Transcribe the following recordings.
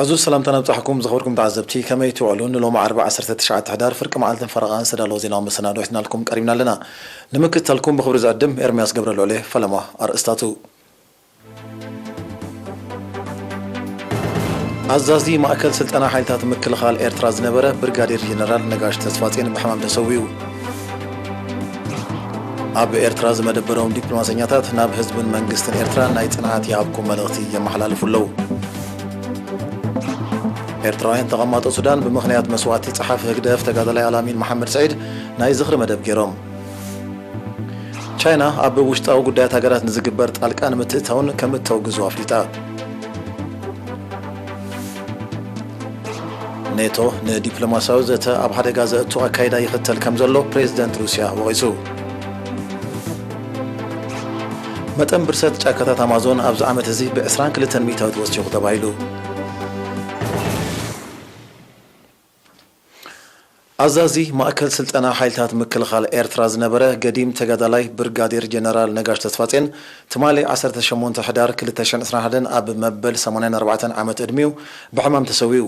ዕዙዝ ሰላምታ ነብጻሕኩም ዝኸበርኩም ተዓዘብቲ፣ ከመይ ትውዕሉ? ንሎሚ ዓርቢ ዓሰርተ ትሽዓተ ሕዳር ፍርቂ መዓልትን ፈረቓን ዝተዳለወ ዜናዊ መሰናዶ ሒዝናልኩም ቀሪብና ኣለና። ንምክትታልኩም ብኽብሪ ዝዕድም ኤርምያስ ገብረ ልዑሌ። ፈለማ ኣርእስታቱ። ኣዛዚ ማእከል ስልጠና ሓይልታት ምክልኻል ኤርትራ ዝነበረ ብርጋዴር ጀነራል ነጋሽ ተስፋጽዮን ብሕማም ተሰዊኡ። ኣብ ኤርትራ ዝመደበሮም ዲፕሎማሰኛታት ናብ ህዝብን መንግስትን ኤርትራ ናይ ጽንዓት ይሃብኩም መልእኽቲ የመሓላልፉ ኣለዉ። ኤርትራውያን ተቐማጦ ሱዳን ብምኽንያት መስዋእቲ ጸሓፊ ህግደፍ ተጋዳላይ ኣላሚን መሓመድ ስዒድ ናይ ዝኽሪ መደብ ገይሮም። ቻይና ኣብ ውሽጣዊ ጉዳያት ሃገራት ንዝግበር ጣልቃ ንምትእታውን ከም እተውግዙ ኣፍሊጣ። ኔቶ ንዲፕሎማስያዊ ዘተ ኣብ ሓደጋ ዘእቱ ኣካይዳ ይኽተል ከም ዘሎ ፕሬዝደንት ሩስያ ወቒሱ። መጠን ብርሰት ጫካታት ኣማዞን ኣብዚ ዓመት እዚ ብ ዕስራን ክልተን ሚእታዊት ወሲኹ ተባሂሉ። ኣዛዚ ማእከል ስልጠና ሓይልታት ምክልኻል ኤርትራ ዝነበረ ገዲም ተጋዳላይ ብርጋዴር ጀነራል ነጋሽ ተስፋጼን ትማሊ ዓሰርተ ሸሞንተ ሕዳር ክልተ ሽሕን ዕስራን ሓደን ኣብ መበል ሰማንያን ኣርባዕተን ዓመት ዕድሚኡ ብሕማም ተሰዊኡ።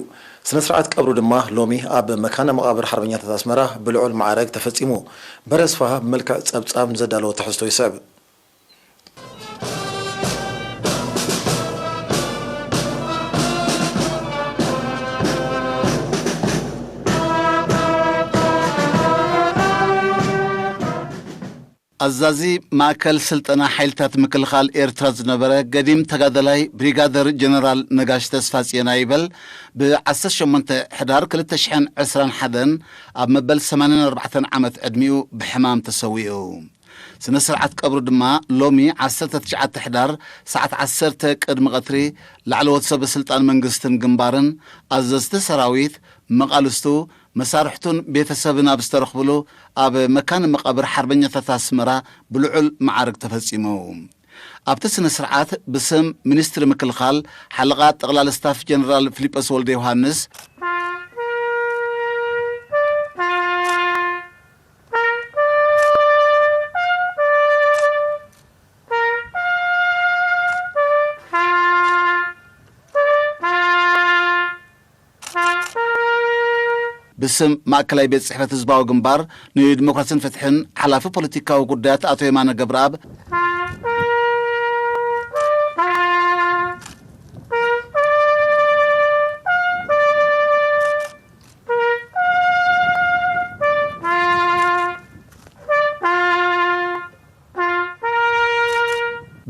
ስነ ስርዓት ቀብሩ ድማ ሎሚ ኣብ መካነ መቓብር ሓርበኛታት ኣስመራ ብልዑል ማዕረግ ተፈጺሙ። በረስፋሃ ብመልክዕ ጸብጻብ ንዘዳለዎ ትሕዝቶ ይስዕብ። ኣዛዚ ማእከል ስልጠና ሓይልታት ምክልኻል ኤርትራ ዝነበረ ገዲም ተጋዳላይ ብሪጋደር ጀነራል ነጋሽ ተስፋጽዮን ኣይበል ብ ዓሰርተ ሸሞንተ ሕዳር ክልተ ሽሕን ዕስራን ሓደን ኣብ መበል ሰማንያን ኣርባዕተን ዓመት ዕድሚኡ ብሕማም ተሰዊኡ። ስነ ስርዓት ቀብሩ ድማ ሎሚ ዓሰርተ ትሽዓተ ሕዳር ሰዓት ዓሰርተ ቅድሚ ቀትሪ ላዕለዎት ሰበ ስልጣን መንግስትን ግንባርን፣ ኣዘዝቲ ሰራዊት፣ መቓልስቱ፣ መሳርሕቱን ቤተሰብን ኣብ ዝተረኽብሉ ኣብ መካነ መቓብር ሓርበኛታት ኣስመራ ብልዑል መዓርግ ተፈጺሙ። ኣብቲ ስነ ስርዓት ብስም ሚኒስትሪ ምክልኻል ሓለቓ ጠቕላሊ ስታፍ ጀነራል ፊሊጶስ ወልደ ዮሃንስ፣ ብስም ማእከላይ ቤት ጽሕፈት ህዝባዊ ግንባር ንዲሞክራስን ፍትሕን ሓላፊ ፖለቲካዊ ጉዳያት ኣቶ የማነ ገብረኣብ፣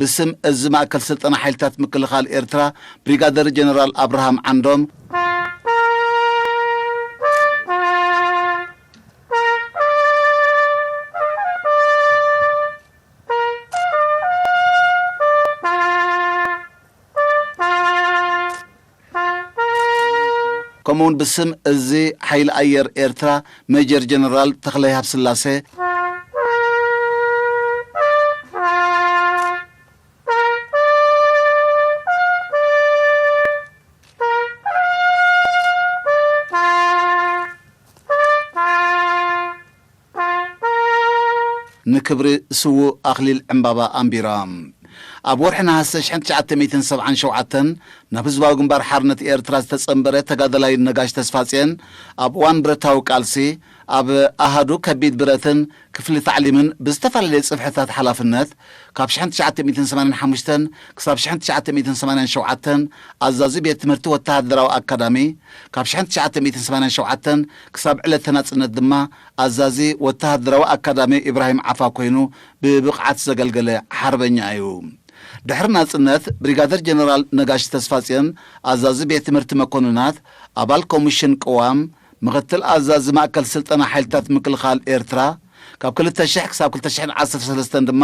ብስም እዚ ማእከል ስልጠና ሓይልታት ምክልኻል ኤርትራ ብሪጋደር ጀነራል ኣብርሃም ዓንዶም፣ ከምኡውን ብስም እዚ ሓይሊ ኣየር ኤርትራ ሜጀር ጀነራል ተኽለ ሃብስላሴ፣ ንክብሪ ስዉእ ኣኽሊል ዕምባባ ኣንቢራ። ኣብ ወርሒ ነሃሰ ሽሕን ትሽዓተ ሚእትን ሰብዓን ሸውዓተን ናብ ህዝባዊ ግንባር ሓርነት ኤርትራ ዝተጸንበረ ተጋዳላይ ነጋሽ ተስፋጽዮን፣ ኣብ እዋን ብረታዊ ቃልሲ ኣብ ኣሃዱ ከቢድ ብረትን ክፍሊ ታዕሊምን ብዝተፈላለየ ጽፍሕታት ሓላፍነት፣ ካብ ሽሕን ትሽዓተ ሚእትን ሰማንያን ሓሙሽተን ክሳብ ሽሕን ትሽዓተ ሚእትን ሰማንያን ሸውዓተን ኣዛዚ ቤት ትምህርቲ ወተሃደራዊ ኣካዳሚ፣ ካብ ሽሕን ትሽዓተ ሚእትን ሰማንያን ሸውዓተን ክሳብ ዕለተ ናጽነት ድማ ኣዛዚ ወተሃደራዊ ኣካዳሚ ኢብራሂም ዓፋ ኮይኑ ብብቕዓት ዘገልገለ ሓርበኛ እዩ። ድሕሪ ናጽነት፣ ብሪጋደር ጀነራል ነጋሽ ተስፋጽዮን፣ ኣዛዚ ቤት ትምህርቲ መኮንናት፣ ኣባል ኮሚሽን ቅዋም፣ ምኽትል ኣዛዚ ማእከል ስልጠና ሓይልታት ምክልኻል ኤርትራ፣ ካብ ክልተ ሽሕ ክሳብ ክልተ ሽሕን ዓሰርተ ሰለስተን ድማ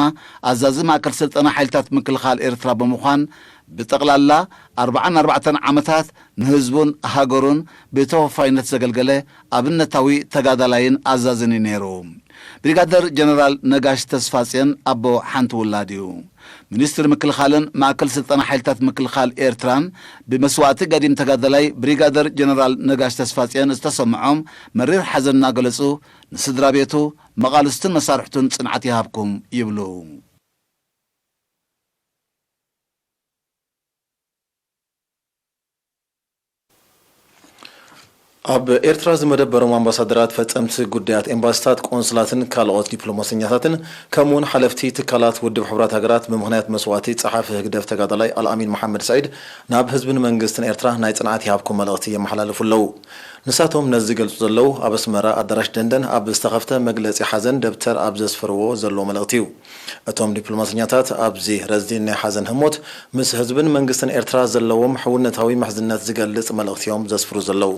ኣዛዚ ማእከል ስልጠና ሓይልታት ምክልኻል ኤርትራ ብምዃን፣ ብጠቕላላ ኣርብዓን ኣርባዕተን ዓመታት ንህዝቡን ሃገሩን ብተወፋይነት ዘገልገለ ኣብነታዊ ተጋዳላይን ኣዛዝን እዩ ነይሩ። ብሪጋደር ጀነራል ነጋሽ ተስፋጽዮን ኣቦ ሓንቲ ውላድ እዩ። ሚኒስትሪ ምክልኻልን ማእከል ስልጠና ሓይልታት ምክልኻል ኤርትራን ብመስዋእቲ ገዲም ተጋዳላይ ብሪጋደር ጀነራል ነጋሽ ተስፋጽዮን ዝተሰምዖም መሪር ሓዘን እናገለጹ፣ ንስድራ ቤቱ፣ መቓልስቱን መሳርሕቱን ጽንዓት ይሃብኩም ይብሉ። ኣብ ኤርትራ ዝመደበሮም ኣምባሳደራት፣ ፈጸምቲ ጉዳያት ኤምባሲታት፣ ቆንስላትን ካልኦት ዲፕሎማሰኛታትን፣ ከምኡውን ሓለፍቲ ትካላት ውድብ ሕቡራት ሃገራት፣ ብምኽንያት መስዋእቲ ጸሓፊ ህግደፍ ተጋዳላይ ኣልኣሚን መሓመድ ስዒድ፣ ናብ ህዝብን መንግስትን ኤርትራ ናይ ጽንዓት ይሃብኩም መልእኽቲ የመሓላልፉ ኣለዉ። ንሳቶም ነዚ ዝገልጹ ዘለዉ፣ ኣብ ኣስመራ ኣዳራሽ ደንደን ኣብ ዝተኸፍተ መግለጺ ሓዘን ደብተር ኣብ ዘስፈርዎ ዘለዉ መልእኽቲ እዩ። እቶም ዲፕሎማሰኛታት ኣብዚ ረዚን ናይ ሓዘን ህሞት፣ ምስ ህዝብን መንግስትን ኤርትራ ዘለዎም ሕውነታዊ ምሕዝነት ዝገልጽ መልእኽቲ እዮም ዘስፍሩ ዘለዉ።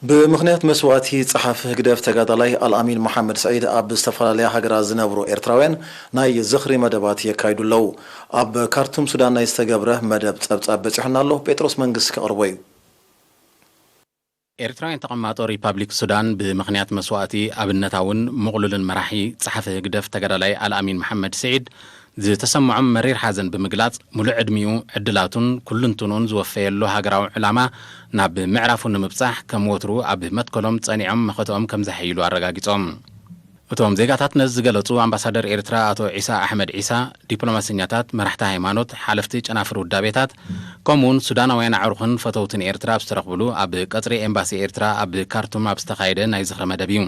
ብምኽንያት መስዋእቲ ጸሓፊ ህግደፍ ተጋዳላይ ኣልኣሚን መሓመድ ስዒድ፣ ኣብ ዝተፈላለያ ሃገራት ዝነብሩ ኤርትራውያን ናይ ዝኽሪ መደባት የካይዱ ኣለዉ። ኣብ ካርቱም ሱዳን ናይ ዝተገብረ መደብ ጸብጻብ በጺሑና ኣሎ። ጴጥሮስ መንግስት ከቕርቦ እዩ። ኤርትራውያን ተቐማጦ ሪፓብሊክ ሱዳን፣ ብምኽንያት መስዋእቲ ኣብነታውን ምቕሉልን መራሒ ጸሓፊ ህግደፍ ተጋዳላይ ኣልኣሚን መሓመድ ስዒድ ዝተሰምዖም መሪር ሓዘን ብምግላጽ፣ ሙሉእ ዕድሚኡ፣ ዕድላቱን ኩሉንትንኡን ዝወፈየሉ ሃገራዊ ዕላማ ናብ ምዕራፉ ንምብጻሕ፣ ከም ወትሩ ኣብ መትከሎም ጸኒዖም መኸተኦም ከም ዘሐይሉ ኣረጋጊጾም። እቶም ዜጋታት ነዚ ዝገለጹ፣ ኣምባሳደር ኤርትራ ኣቶ ዒሳ ኣሕመድ ዒሳ፣ ዲፕሎማሰኛታት፣ መራሕቲ ሃይማኖት፣ ሓለፍቲ ጨናፍር ውዳቤታት፣ ከምኡውን ሱዳናውያን ኣዕሩኽን ፈተውትን ኤርትራ ኣብ ዝተረኽብሉ፣ ኣብ ቀጽሪ ኤምባሲ ኤርትራ ኣብ ካርቱም ኣብ ዝተኻየደ ናይ ዝኽሪ መደብ እዩ።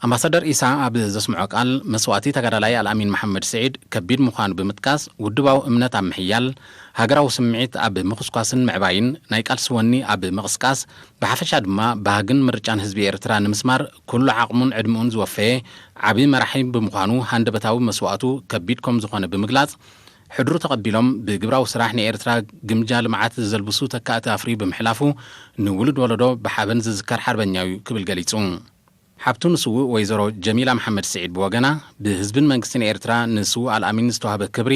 ኣምባሳደር ኢሳ ኣብ ዘስምዖ ቃል፣ መስዋእቲ ተጋዳላይ ኣልኣሚን መሓመድ ስዒድ ከቢድ ምዃኑ ብምጥቃስ፣ ውድባዊ እምነት ኣብ ምሕያል፣ ሃገራዊ ስምዒት ኣብ ምኹስኳስን ምዕባይን፣ ናይ ቃልሲ ወኒ ኣብ ምቕስቃስ፣ ብሓፈሻ ድማ ባህግን ምርጫን ህዝቢ ኤርትራ ንምስማር ኩሉ ዓቕሙን ዕድሚኡን ዝወፈየ ዓቢ መራሒ ብምዃኑ፣ ሃንደበታዊ መስዋእቱ ከቢድ ከም ዝኾነ ብምግላጽ፣ ሕድሩ ተቐቢሎም ብግብራዊ ስራሕ ንኤርትራ ግምጃ ልምዓት ዘልብሱ ተካእቲ ኣፍርዩ ብምሕላፉ፣ ንውሉድ ወለዶ ብሓበን ዝዝከር ሓርበኛ እዩ ክብል ገሊጹ። ሓብቱ ንስዉእ ወይዘሮ ጀሚላ መሓመድ ስዒድ ብወገና፣ ብህዝብን መንግስትን ኤርትራ ንስዉእ ኣልኣሚን ዝተዋህበ ክብሪ፣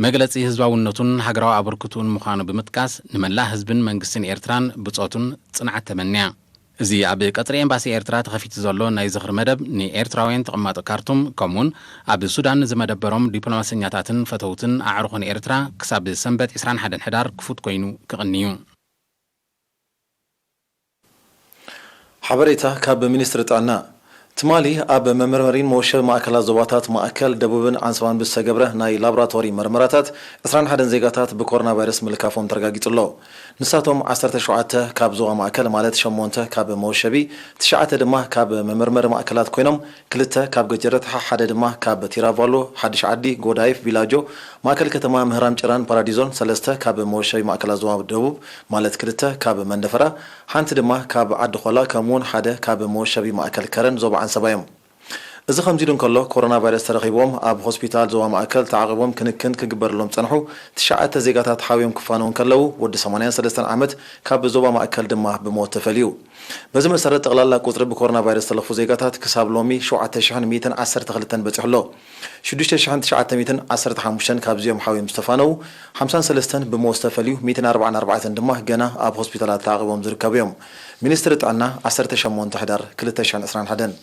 መግለጺ ህዝባውነቱን ሃገራዊ ኣበርክትኡን ምዃኑ ብምጥቃስ፣ ንመላእ ህዝብን መንግስትን ኤርትራን ብጾቱን ጽንዓት ተመንያ። እዚ ኣብ ቀጽሪ ኤምባሲ ኤርትራ ተኸፊቱ ዘሎ ናይ ዝኽሪ መደብ፣ ንኤርትራውያን ተቐማጦ ካርቱም፣ ከምኡውን ኣብ ሱዳን ዝመደበሮም ዲፕሎማሰኛታትን ፈተውትን ኣዕሩኽን ኤርትራ፣ ክሳብ ሰንበት ዕስራን ሓደን ሕዳር ክፉት ኮይኑ ክቕኒ እዩ። ሓበሬታ ካብ ሚኒስትሪ ጥዕና። ትማሊ ኣብ መመርመሪን መወሸቢ ማእከላት ዞባታት ማእከል፣ ደቡብን ዓንሰባን ብዝተገብረ ናይ ላቦራቶሪ መርመራታት፣ ዕስራን ሓደን ዜጋታት ብኮሮና ቫይረስ ምልካፎም ተረጋጊጹ ኣሎ። ንሳቶም ዓሰርተ ሸውዓተ ካብ ዞባ ማእከል፣ ማለት ሸሞንተ ካብ መወሸቢ፣ ትሽዓተ ድማ ካብ መመርመሪ ማእከላት ኮይኖም፣ ክልተ ካብ ገጀረት፣ ሓደ ድማ ካብ ቲራቫሎ፣ ሓድሽ ዓዲ፣ ጎዳይፍ፣ ቪላጆ፣ ማእከል ከተማ፣ ምህራም ጭራን ፓራዲዞን፣ ሰለስተ ካብ መወሸቢ ማእከላት ዞባ ደቡብ፣ ማለት ክልተ ካብ መንደፈራ፣ ሓንቲ ድማ ካብ ዓዲ ኾላ፣ ከምኡውን ሓደ ካብ መወሸቢ ማእከል ከረን ዞባ ዓንሰባ እዮም። እዚ ከምዚ ኢሉ እንከሎ፣ ኮሮና ቫይረስ ተረኺቦም ኣብ ሆስፒታል ዞባ ማእከል ተዓቒቦም ክንክን ክግበረሎም ዝጸንሑ ትሽዓተ ዜጋታት ሓውዮም ክፋነዉ እንከለዉ፣ ወዲ ሰማንያን ሰለስተን ዓመት ካብ ዞባ ማእከል ድማ ብሞት ተፈልዩ። በዚ መሰረት፣ ጠቕላላ ቁጽሪ ብኮሮና ቫይረስ ዝተለኽፉ ዜጋታት ክሳብ ሎሚ ሸውዓተ ሽሕን ሚእትን ዓሰርተ ክልተን በጺሑ ኣሎ። ሽዱሽተ ሽሕን ትሽዓተ ሚእትን ዓሰርተ ሓሙሽተን ካብዚኦም ሓውዮም ዝተፋነዉ፣ ሓምሳን ሰለስተን ብሞት ዝተፈልዩ፣ ሚእትን ኣርባዓን ኣርባዕተን ድማ ገና ኣብ ሆስፒታላት ተዓቒቦም ዝርከቡ እዮም። ሚኒስትሪ ጥዕና፣ ዓሰርተ ሸሞንተ ሕዳር ክልተ ሽሕን ዕስራን ሓደን።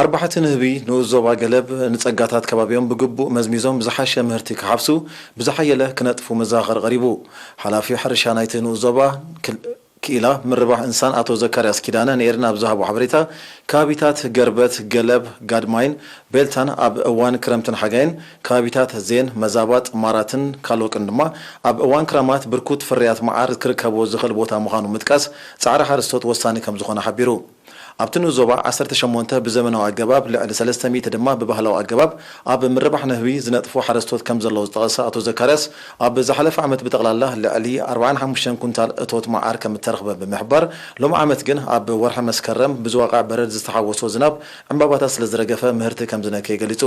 ኣርባሕቲ ንህቢ ንኡስ ዞባ ገለብ ንጸጋታት ከባቢኦም ብግቡእ መዝሚዞም ብዝሓሸ ምህርቲ ክሓፍሱ ብዝሓየለ ክነጥፉ መዘኻኸሪ ቀሪቡ። ሓላፊ ሕርሻ ናይቲ ንኡስ ዞባ ክል-፣ ክኢላ ምርባሕ እንስሳን ኣቶ ዘካርያስ ኪዳነ ንኤርና ኣብ ዝሃቦ ሓበሬታ፣ ከባቢታት ገርበት፣ ገለብ፣ ጋድማይን ቤልታን ኣብ እዋን ክረምትን ሓጋይን፣ ከባቢታት ዜን፣ መዛባጥ፣ ማራትን ካልኦቅን ድማ ኣብ እዋን ክራማት ብርኩት ፍርያት መዓር ክርከቦ ዝኽእል ቦታ ምዃኑ ምጥቃስ፣ ጻዕሪ ሓረስቶት ወሳኒ ከም ዝኾነ ሓቢሩ። ኣብቲ ንኡስ ዞባ ዓሰርተ ሸሞንተ ብዘመናዊ ኣገባብ፣ ልዕሊ ሰለስተ ሚእቲ ድማ ብባህላዊ ኣገባብ ኣብ ምርባሕ ንህቢ ዝነጥፉ ሓረስቶት ከም ዘለዉ ዝጠቐሰ ኣቶ ዘካርያስ፣ ኣብ ዝሓለፈ ዓመት ብጠቕላላ ልዕሊ ኣርባዓን ሓሙሽተን ኩንታል እቶት መዓር ከም እተረኽበ ብምሕባር፣ ሎሚ ዓመት ግን ኣብ ወርሒ መስከረም ብዝዋቃዕ በረድ ዝተሓወሶ ዝናብ ዕምባባታት ስለ ዝረገፈ ምህርቲ ከም ዝነከየ ገሊጹ።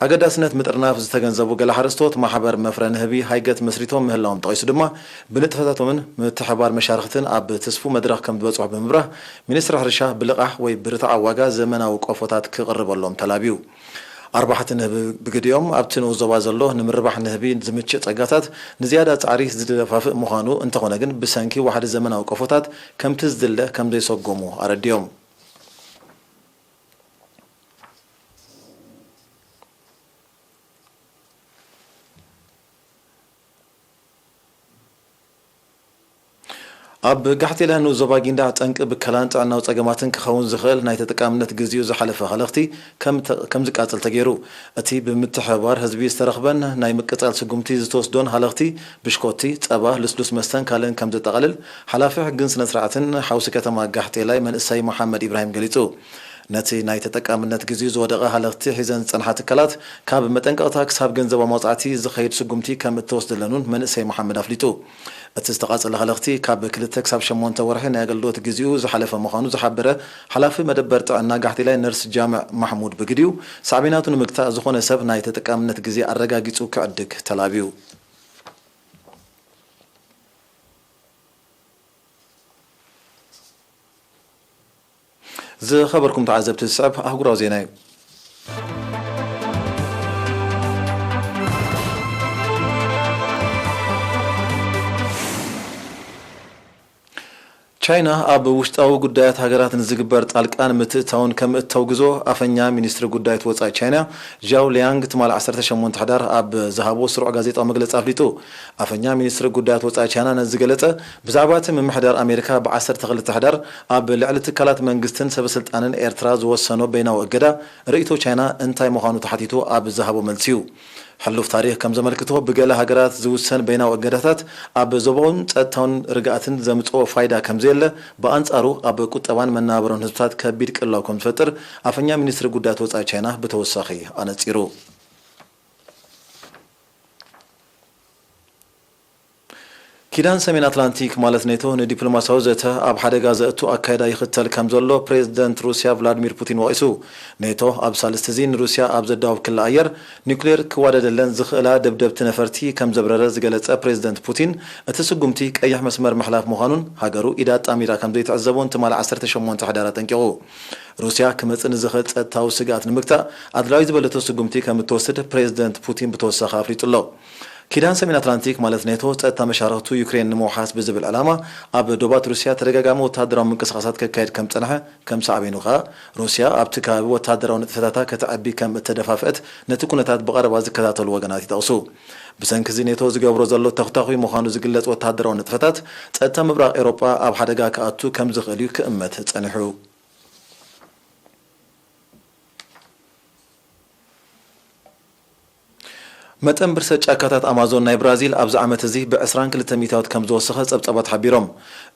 ኣገዳስነት ምጥርናፍ ዝተገንዘቡ ገለ ሓረስቶት፣ ማሕበር መፍረ ንህቢ ሃይገት መስሪቶም ምህላዎም ጠቒሱ ድማ፣ ብንጥፈታቶምን ምትሕባር መሻርኽትን ኣብ ትስፉ መድረኽ ከም ዝበጽሑ ብምብራህ፣ ሚኒስትሪ ሕርሻ ብልቓሕ ወይ ብርትዓዊ ዋጋ ዘመናዊ ቆፎታት ክቕርበሎም ተላብዩ። ኣርባሕቲ ንህቢ ብግዲኦም፣ ኣብቲ ንኡስ ዞባ ዘሎ ንምርባሕ ንህቢ ዝምችእ ጸጋታት ንዝያዳ ጻዕሪ ዝደፋፍእ ምዃኑ፣ እንተኾነ ግን ብሰንኪ ዋሕዲ ዘመናዊ ቆፎታት ከምቲ ዝድለ ከም ዘይሰጎሙ ኣረዲኦም። ኣብ ጋሕቴላ ንኡስ ዞባ ጊንዳዕ ጠንቂ ብከላን ጥዕናዊ ጸገማትን ክኸውን ዝኽእል ናይ ተጠቃምነት ግዜኡ ዝሓለፈ ሃለኽቲ ከም ተ-፣ ከም ዝቃጸል ተገይሩ። እቲ ብምትሕብባር ህዝቢ ዝተረኽበን ናይ ምቅጻል ስጉምቲ ዝተወስዶን ሃለኽቲ ብሽኮቲ፣ ጸባ፣ ልስሉስ መስተን ካልእን ከም ዘጠቓልል ሓላፊ ሕግን ስነ ስርዓትን ሓውሲ ከተማ ጋሕቴላይ መንእሰይ መሓመድ ኢብራሂም ገሊጹ። ነቲ ናይ ተጠቃምነት ግዜኡ ዝወደቐ ሃለኽቲ ሒዘን ዝጸንሓ ትካላት ካብ መጠንቀቕታ ክሳብ ገንዘባዊ መቕጻዕቲ ዝኸይድ ስጉምቲ ከም እተወስደለን እውን መንእሰይ መሓመድ ኣፍሊጡ። እቲ ዝተቓጸለ ሃለኽቲ ካብ ክልተ ክሳብ ሸሞንተ ወርሒ ናይ ኣገልግሎት ግዜኡ ዝሓለፈ ምዃኑ ዝሓበረ ሓላፊ መደበር ጥዕና ጋሕቴላይ ነርስ ጃምዕ ማሕሙድ ብግዲኡ፣ ሳዕቤናቱ ንምግታእ ዝኾነ ሰብ ናይ ተጠቃምነት ግዜ ኣረጋጊጹ ክዕድግ ተላብዩ። ዝኸበርኩም ተዓዘብቲ፣ ዝስዕብ ኣህጉራዊ ዜና እዩ። ቻይና ኣብ ውሽጣዊ ጉዳያት ሃገራት ንዝግበር ጣልቃን ምትእታውን ከም እተውግዞ ኣፈኛ ሚኒስትሪ ጉዳያት ወጻኢ ቻይና ዣው ሊያንግ ትማሊ ዓሰርተ ሸሞንተ ሕዳር ኣብ ዝሃቦ ስሩዕ ጋዜጣዊ መግለጺ ኣፍሊጡ። ኣፈኛ ሚኒስትሪ ጉዳያት ወጻኢ ቻይና ነዚ ዝገለጸ፣ ብዛዕባ እቲ ምምሕዳር ኣሜሪካ ብ ዓሰርተ ክልተ ሕዳር ኣብ ልዕሊ ትካላት መንግስትን ሰበስልጣንን ኤርትራ ዝወሰኖ በይናዊ እገዳ ርእይቶ ቻይና እንታይ ምዃኑ ተሓቲቱ ኣብ ዝሃቦ መልሲ እዩ። ሕሉፍ ታሪኽ ከም ዘመልክቶ፣ ብገለ ሃገራት ዝውሰን በይናዊ እገዳታት ኣብ ዞባውን ጸጥታውን ርግኣትን ዘምጽኦ ፋይዳ ከም ዘየለ፣ ብኣንጻሩ ኣብ ቁጠባን መነባብሮን ህዝብታት ከቢድ ቅልውላው ከም ዝፈጥር ኣፈኛ ሚኒስትሪ ጉዳያት ወጻኢ ቻይና ብተወሳኺ ኣነጺሩ። ኪዳን ሰሜን ኣትላንቲክ ማለት ኔቶ ንዲፕሎማሲያዊ ዘተ ኣብ ሓደጋ ዘእቱ ኣካይዳ ይኽተል ከም ዘሎ ፕሬዝደንት ሩስያ ቭላድሚር ፑቲን ወቒሱ። ኔቶ ኣብ ሳልስቲ እዚ ንሩስያ ኣብ ዘዳወብ ክሊ ኣየር ኒውክሌር ክዋደደለን ዝኽእላ ደብደብቲ ነፈርቲ ከም ዘብረረ ዝገለጸ ፕሬዝደንት ፑቲን፣ እቲ ስጉምቲ ቀይሕ መስመር ምሕላፍ ምዃኑን ሃገሩ ኢዳ ኣጣሚራ ከም ዘይትዕዘቦን ትማሊ ዓሰርተ ሸሞንተ ሕዳር ኣጠንቂቑ። ሩስያ ክመጽእ ንዝኽእል ጸጥታዊ ስግኣት ንምግታእ ኣድላዊ ዝበለቶ ስጉምቲ ከም እትወስድ ፕሬዝደንት ፑቲን ብተወሳኺ ኣፍሊጡ ኣሎ። ኪዳን ሰሜን ኣትላንቲክ ማለት ኔቶ ጸጥታ መሻርኽቱ ዩክሬን ንምውሓስ ብዝብል ዕላማ ኣብ ዶባት ሩስያ ተደጋጋሚ ወተሃደራዊ ምንቅስቓሳት ከካየድ ከም ጸንሐ፣ ከም ሳዕቤኑ ከኣ ሩስያ ኣብቲ ከባቢ ወተሃደራዊ ንጥፈታታ ከተዕቢ ከም እተደፋፍአት ነቲ ኩነታት ብቐረባ ዝከታተሉ ወገናት ይጠቕሱ። ብሰንኪ እዚ ኔቶ ዝገብሮ ዘሎ ተኹታኹይ ምዃኑ ዝግለጽ ወተሃደራዊ ንጥፈታት ጸጥታ ምብራቕ ኤውሮጳ ኣብ ሓደጋ ክኣቱ ከም ዝኽእል እዩ ክእመት ጸኒሑ። መጠን ብርሰት ጫካታት ኣማዞን ናይ ብራዚል ኣብዚ ዓመት እዚ ብ ዕስራን ክልተ ሚእታዊት ከም ዝወሰኸ ጸብጻባት ሓቢሮም።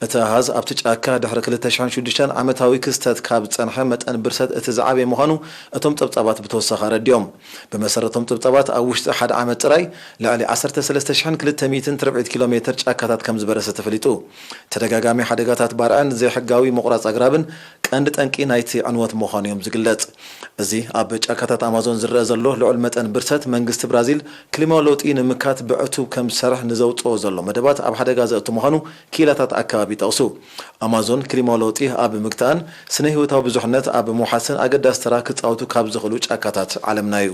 እቲ ኣሃዝ ኣብቲ ጫካ ድሕሪ ክልተ ሽሕን ሽዱሽተን ዓመታዊ ክስተት ካብ ዝጸንሐ መጠን ብርሰት እቲ ዝዓበየ ምዃኑ እቶም ጸብጻባት ብተወሳኺ ኣረዲኦም። ብመሰረቶም ጸብጻባት ኣብ ውሽጢ ሓደ ዓመት ጥራይ ልዕሊ ዓሰርተ ሰለስተ ሽሕን ክልተ ሚእትን ትርብዒት ኪሎ ሜትር ጫካታት ከም ዝበረሰ ተፈሊጡ። ተደጋጋሚ ሓደጋታት ባርዕን ዘይሕጋዊ ምቑራጽ ኣግራብን ቀንዲ ጠንቂ ናይቲ ዕንወት ምዃኑ እዮም ዝግለጽ። እዚ ኣብ ጫካታት ኣማዞን ዝረአ ዘሎ ልዑል መጠን ብርሰት መንግስቲ ብራዚል ክሊማዊ ለውጢ ንምምካት ብዕቱብ ከም ዝሰርሕ ንዘውጽኦ ዘሎ መደባት ኣብ ሓደጋ ዘእቱ ምዃኑ ክኢላታት ኣከባቢ ይጠቕሱ። ኣማዞን ክሊማዊ ለውጢ ኣብ ምግታእን ስነ ህይወታዊ ብዙሕነት ኣብ ምውሓስን ኣገዳሲ ተራ ክጻወቱ ካብ ዝኽእሉ ጫካታት ዓለምና እዩ።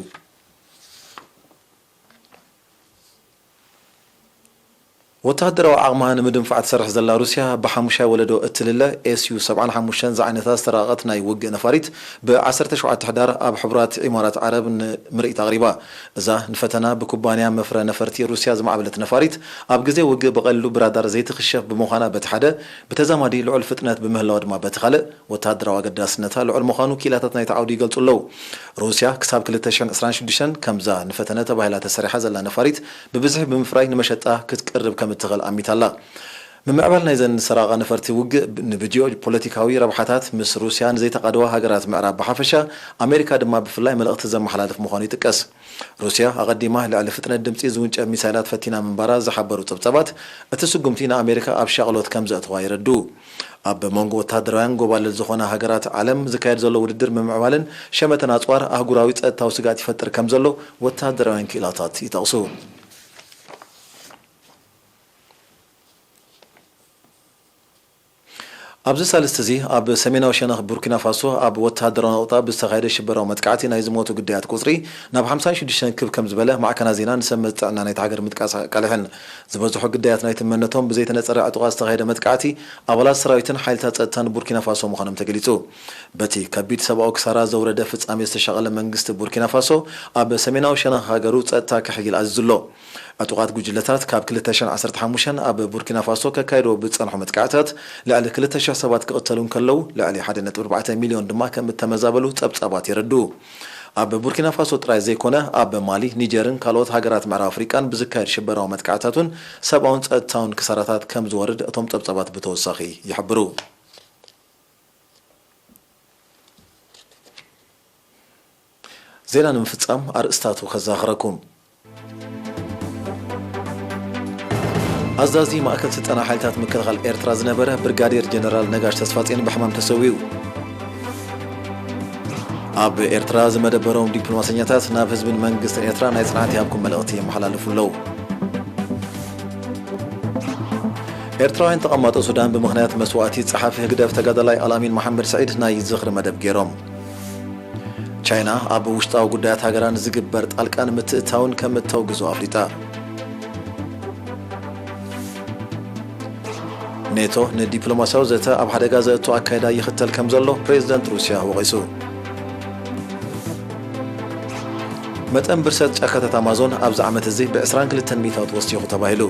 ወተሃደራዊ ዓቕማ ንምድንፋዕ ትሰርሕ ዘላ ሩስያ ብሓሙሻይ ወለዶ እትልለ ኤስዩ ሰብዓን ሓሙሽተን ዝዓይነታ ዝተራቐቐት ናይ ውግእ ነፋሪት ብ ዓሰርተ ሸውዓተ ሕዳር ኣብ ሕቡራት ኢማራት ዓረብ ንምርኢት ኣቕሪባ። እዛ ንፈተና ብኩባንያ መፍረ ነፈርቲ ሩስያ ዝማዕበለት ነፋሪት ኣብ ግዜ ውግእ ብቐሊሉ ብራዳር ዘይትኽሸፍ ብምዃና በቲ ሓደ፣ ብተዛማዲ ልዑል ፍጥነት ብምህላዋ ድማ በቲ ካልእ፣ ወተሃደራዊ ኣገዳስነታ ልዑል ምዃኑ ክኢላታት ናይቲ ዓውዲ ይገልጹ ኣለዉ። ሩስያ ክሳብ ክልተ ሽሕን ዕስራን ሽዱሽተን ከምዛ ንፈተነ ተባሂላ ተሰሪሓ ዘላ ነፋሪት ብብዝሒ ብምፍራይ ንመሸጣ ክትቅርብ ከም እትኽእል ኣሚታ ኣላ። ምምዕባል ናይዘን ዝተራቐቓ ነፈርቲ ውግእ ብ-፣ ንብጂኦ ፖለቲካዊ ረብሓታት ምስ ሩስያ ንዘይተቓደዋ ሃገራት ምዕራብ ብሓፈሻ፣ ኣሜሪካ ድማ ብፍላይ መልእኽቲ ዘመሓላልፍ ምዃኑ ይጥቀስ። ሩስያ ኣቐዲማ ልዕሊ ፍጥነት ድምጺ ዝውንጨፍ ሚሳይላት ፈቲና ምንባራ ዝሓበሩ ጸብጻባት፣ እቲ ስጉምቲ ንኣሜሪካ ኣብ ሻቕሎት ከም ዘእተዋ የረድኡ። ኣብ መንጎ ወተሃደራውያን ጎባልል ዝኾና ሃገራት ዓለም ዝካየድ ዘሎ ውድድር ምምዕባልን ሸመተን ኣጽዋር ኣህጉራዊ ጸጥታዊ ስግኣት ይፈጥር ከም ዘሎ ወተሃደራውያን ክኢላታት ይጠቕሱ። ኣብዚ ሳልስቲ እዚ ኣብ ሰሜናዊ ሸነኽ ቡርኪና ፋሶ ኣብ ወተሃደራዊ ነቑጣ ብዝተኻየደ ሽበራዊ መጥቃዕቲ ናይ ዝሞቱ ግዳያት ቁጽሪ ናብ ሓምሳን ሽዱሽተን ክብ ከም ዝበለ ማዕከናት ዜና ንሰንበት ጥዕና ናይቲ ሃገር ምጥቃስ ኣቃሊሐን። ዝበዝሑ ግዳያት ናይቲ መነቶም ብዘይተነጸረ ዕጡቓት ዝተኻየደ መጥቃዕቲ ኣባላት ሰራዊትን ሓይልታት ጸጥታን ቡርኪና ፋሶ ምዃኖም ተገሊጹ። በቲ ከቢድ ሰብኣዊ ክሳራ ዘውረደ ፍጻሜ ዝተሻቐለ መንግስቲ ቡርኪና ፋሶ ኣብ ሰሜናዊ ሸነኽ ሃገሩ ጸጥታ ከሕይል ኣዚዙ ኣሎ። ዕጡቓት ጉጅለታት ካብ ክልተ ሽሕን ዓሰርተ ሓሙሽተን ኣብ ቡርኪና ፋሶ ከካይድዎ ብዝጸንሑ መጥቃዕታት ልዕሊ ክልተ ሽሕ ሰባት ክቕተሉ እንከለዉ፣ ልዕሊ ሓደ ነጥቢ ኣርባዕተ ሚልዮን ድማ ከም እተመዛበሉ ጸብጻባት የረድኡ። ኣብ ቡርኪና ፋሶ ጥራይ ዘይኮነ፣ ኣብ ማሊ፣ ኒጀርን ካልኦት ሃገራት ምዕራብ ኣፍሪቃን ብዝካየድ ሽበራዊ መጥቃዕታት እውን ሰብኣውን ጸጥታውን ክሳራታት ከም ዝወርድ እቶም ጸብጻባት ብተወሳኺ ይሕብሩ። ዜና ንምፍጻም ኣርእስታቱ ከዘኻኽረኩም። ኣዛዚ ማእከል ስልጠና ሓይልታት ምክልኻል ኤርትራ ዝነበረ ብርጋዴር ጀነራል ነጋሽ ተስፋጽዮን ብሕማም ተሰዊኡ። ኣብ ኤርትራ ዝመደበሮም ዲፕሎማሰኛታት ናብ ህዝብን መንግስትን ኤርትራ ናይ ጽንዓት ይሃብኩም መልእኽቲ የመሓላልፉ ኣለዉ። ኤርትራውያን ተቐማጦ ሱዳን ብምኽንያት መስዋእቲ ጸሓፊ ህግደፍ ተጋዳላይ ኣልኣሚን መሓመድ ስዒድ ናይ ዝኽሪ መደብ ገይሮም። ቻይና ኣብ ውሽጣዊ ጉዳያት ሃገራ ንዝግበር ጣልቃ ንምትእታውን ከም እተውግዞ ኣፍሊጣ። ኔቶ ንዲፕሎማስያዊ ዘተ ኣብ ሓደጋ ዘእቱ ኣካይዳ ይኽተል ከም ዘሎ ፕሬዝደንት ሩስያ ወቒሱ። መጠን ብርሰት ጫካታት ኣማዞን ኣብዚ ዓመት እዚ ብ ዕስራን ክልተን ሚእታዊት ወሲኹ ተባሂሉ።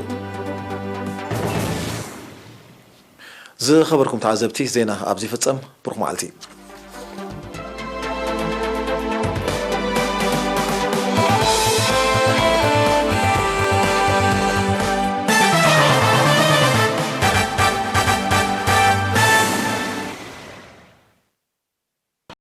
ዝኸበርኩም ተዓዘብቲ፣ ዜና ኣብዚ ይፍጸም። ብሩኽ መዓልቲ።